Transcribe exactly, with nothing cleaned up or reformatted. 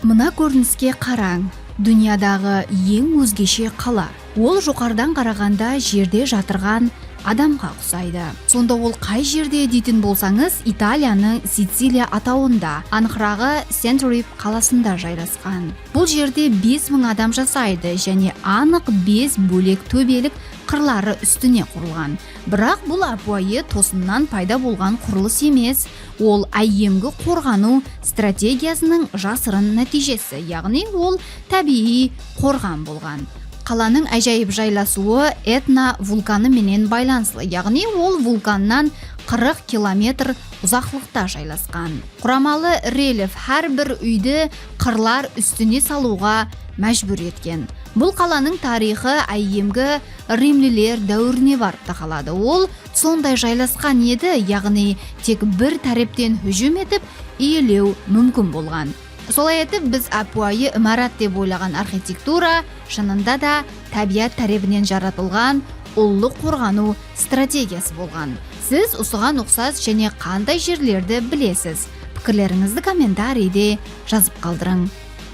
Mına kóriniske qarań. Dúnyadaǵı eń ózgeshe qala. Ol joqarıdan qaraǵanda jerde jatırǵan adamǵa uqsaydı. Sonda ol qay jerde deytin bolsańız, Italiyanıń Siciliya atawında, anıqraǵı Sentrip qalasında jaylasqan. Bul jerde bes mıń adam jasaydı, jáne anıq bes bólek tóbelik qırları ústine qurılǵan. Biraq bul ápiwayı tosınnan payda bolǵan qurılıs emes, ol áyyemgi qorǵanıw strategiyasınıń jasırın nátiyjesi, yaǵnıy ol tábiyiy qorǵan bolǵan. Qalanıń ájayıp jaylasıwı Etna vulkanı menen baylanıslı, yaǵnıy ol vulkannan qırıq kilometr uzaqlıqta jaylasqan. Quramalı relef hár bir úydi qırlar ústine salıwǵa májbúr etken. Bul qalanıń tariyxı áyyemgi rimliler dáwirine barıp taqaladı. Ol sonday jaylasqan edi, yaǵnıy tek bir tárepten hújim etip, iyelew múmkin bolǵan. Solay etip, biz ápiwayı imarat dep oylaǵan arxitektura shınında da tábiyat tárepinen jaratılǵan ullı qorǵanıw strategiyası bolǵan. Siz usıǵan uqsas jáne qanday jerlerdi bilesiz? Pikirlerińizdi kommentariyde jazıp qaldırıń.